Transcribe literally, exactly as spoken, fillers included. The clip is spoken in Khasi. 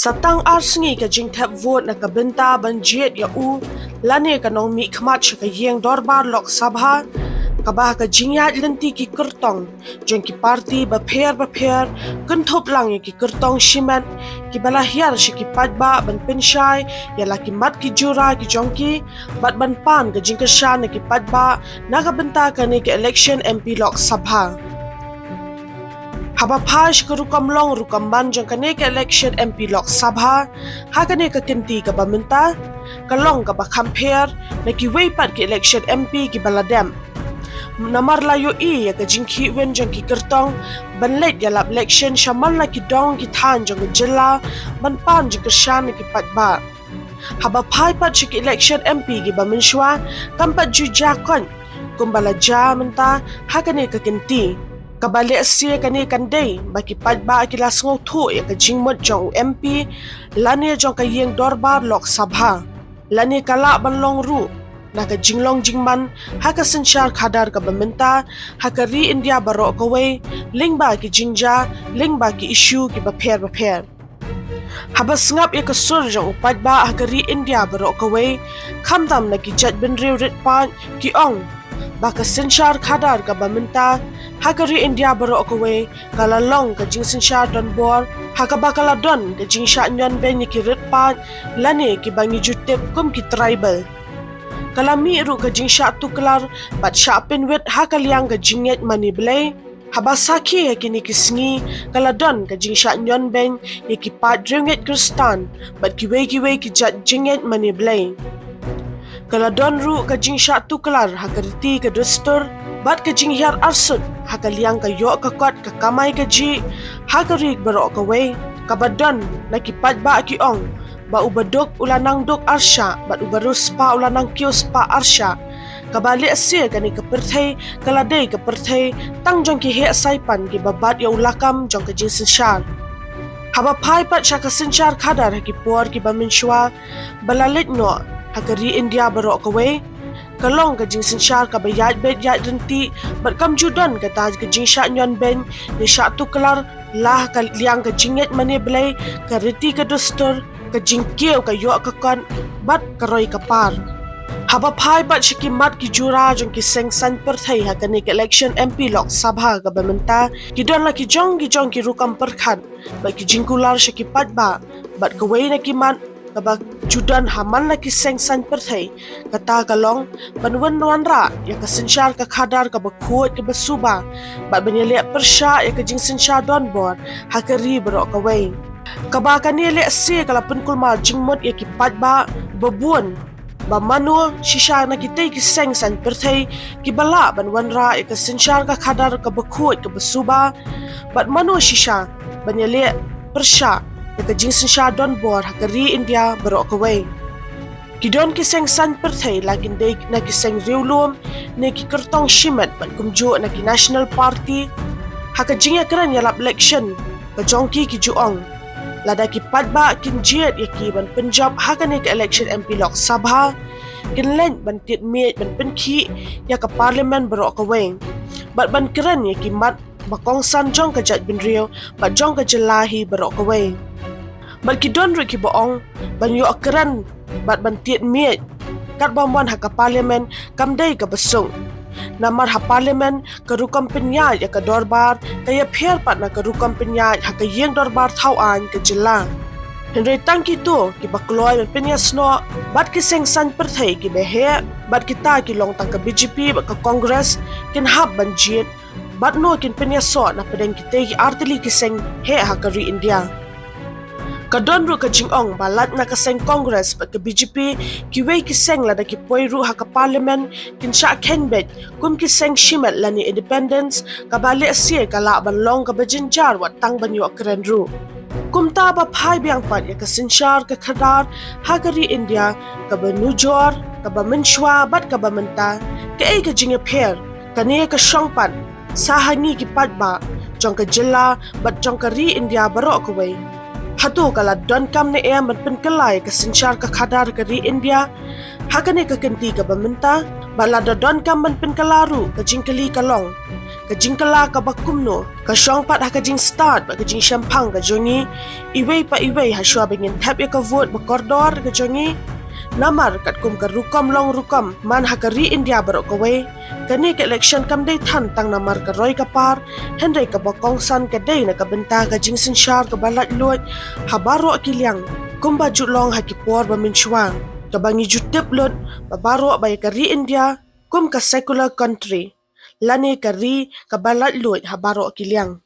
Sa tang ar sngi ka jingthep vote na ka bynta ban jied ïa u lane ka nongmihkhmat sha ka ïing dorbar Lok Sabha, kaba ha ka jingïaid lynti ki kyrtong jong ki parti bapher bapher, kynthup lang ïa ki kyrtong shimet kiba la hiar sha ki paidbah ban pynshai ïa la ki mat ki jura ki jong ki bad ban pan ka jingkyrshan na ki paidbah na ka bynta kane ka election M P Lok Sabha. Haba phai sha ka rukom long rukom man jong kane ka election M P Lok Sabha ha kane ka kynti kaba mynta, ka long kaba kham pher na kiwei pat ki election M P kiba la dep. Namar la ïohi ïa ka jingkhih win jong ki kyrtong ban leit ïalap election sha man la ki dong ki thaiñ jong ka jylla ban pan jingkyrshan na ki paidbah. Haba phai pat sha ki election M P kiba mynshuwa, kam pat ju jia koit kumba la jia mynta ha kane ka kynti. Kaba lehse kane kan dei ba ki paidbah ki la sngewthuh ïa ka jingmut jong u M P lane jong ka ïing dorbar Lok Sabha, lane ka lah ban long ruh na ka jinglong jingman ha ka synshar khadar kaba mynta ha ka ri India baroh kawei, lyngba ki jingjia, lyngba ki issue kiba pher bapher. Haba sngap ïa ka sur jong u paidbah ha ka ri India baroh kawei, khamtam na ki jaitbynriew rit paid, ki ong ba ka synshar khadar kaba mynta ha ka ri India baroh kawei ka la long ka jingsynshar donbor, ha kaba ka la don ka jingshah ñion beiñ ïa ki rit paid lane kiba ngi ju tip kum ki tribal. Ka la mih ruh ka jingshah tuklar bad shah pynwit ha ka liang ka jingngeit mane Blei. Haba sakhi ha kine ki sngi ka la don ka jingshah ñion beiñ ïa ki paid riewngeit Khristan bad kiwei kiwei ki jait jingngeit mane Blei. Ka la don ruh ka jingshah tuklar ha ka riti ka dustur bad ka jinghiar arsut ha ka liang ka ïoh ka kot ka kamai kajih ha ka ri baroh kawei, kaba don na ki paidbah ki ong ba uba duk u la nang duk arshah bad uba riewspah u la nang kiew spah arshah. Kaba lehse kane ka pyrthei ka la dei ka pyrthei tang jong ki heh saipan kiba bat ïa u lakam jong ka jingsynshar. Haba phai pat sha ka synshar khadar ha ki por kiba mynshuwa ba la leit noh ha ka ri India baroh kawei, ka long ka jingsynshar kaba ïaid beit ïaid ryntih bad kam ju don kata ka jingshah ñion beiñ ne shah tuklar la ha ka liang ka jingngeit mane Blei, ka riti ka dustur, ka jingkiew ka ïoh ka kot bad ka roi ka par. Haba phai pat sha ki mat ki jura jong ki seng saiñ pyrthei ha kane ka election M P Lok Sabha kaba mynta, ki don la ki jong ki jong ki rukom pyrkhat bad ki jingkular sha ki paidbah bad kawei na ki mat kaba ju don ha man la ki seng saiñ pyrthei, kata ka long ban wan wanrah ïa ka synshar ka khadar kaba khuid kaba suba bad ban ïaleh pyrshah ïa ka jingsynshar donbor ha ka ri baroh kawei. Kaba kane lehse ka la pynkulmar jingmut ïa ki paidbah ba bun, ba mano shisha na kitei ki seng saiñ pyrthei kiba lah ban wanrah ïa ka synshar ka khadar kaba khuid kaba suba bad mano shisha ban ïaleh pyrshah ïa ka jingsynshar donbor ha ka ri India baroh kawei. Ki don ki seng saiñ pyrthei la kin dei na ki seng riewlum ne ki kyrtong shimet bad kumjuh na ki national party. Ha ka jingïakren ïalap election ka jong ki ki ju ong, lada ki paidbah kin jied ïa ki ban pynjop ha kane ka election M P Lok Sabha, kin leit ban tied miej ban pynkhih ïa ka parliament baroh kawei bad ban kren ïa ki mat ba kongsan jong ka jaitbynriew bad jong ka jylla hi baroh kawei. Bad ki don ruh kiba ong ban ïoh kren bad ban tied miej katba mon ha ka parliament kam dei kaba suk. Namar ha parliament ka rukom pynïaid ïa ka dorbar ka ïapher pat na ka rukom pynïaid ha ka ïing dorbar thaw aiñ ka jylla. Hynrei tang kito kiba kloi ban pynïasnoh bad ki seng saiñ pyrthei kiba heh bad kita ki long tang ka B J P bad ka Congress kin hap ban jied bad no kin pynïasoh na pdeng kitei ki artylli ki seng heh ha ka ri India. Ka don ruh ka jingong ba lait na ka seng Congress bad ka B J P, kiwei ki seng lada ki poi ruh ha ka parliament kin shah kheiñ beit kum ki seng shimet lane independents, kaba lehse ka lah ban long kaba jynjar wat tang ban ïoh kren ruh. Kumta ba phai biang pat ïa ka synshar ka khadar ha ka ri India, kaba nujor, kaba mynshuwa bad kaba mynta, kaei ka jingïapher kane ka shong pat sa ha ngi ki paidbah jong ka jylla bad jong ka ri India baroh kawei? Hato ka la donkam ne em ban pynkylla ïa ka synshar ka khadar ka ri India ha kane ka kynti kaba mynta? Bad lada donkam ban pynkylla ruh, ka jingkylli ka long, ka jingkylla kaba kumno? Ka shong pat ha ka jingstad bad ka jingshemphang ka jong ngi iwei pa iwei hashwa ba ngin thep ïa ka vote ba kordor ka jong ngi. Namar katkum ka rukom long rukom man ha ka ri India baroh kawei, kane ka election kam dei than tang namar ka roi ka par, hynrei kaba kongsan ka dei na ka bynta ka jingsynshar kaba laitluid ha baroh ki liang, kumba ju long ha ki por ba mynshuwa, kaba ngi ju tip lut ba baroh ba ïa ka ri India kum ka secular country lane ka ri kaba laitluid ha baroh ki liang.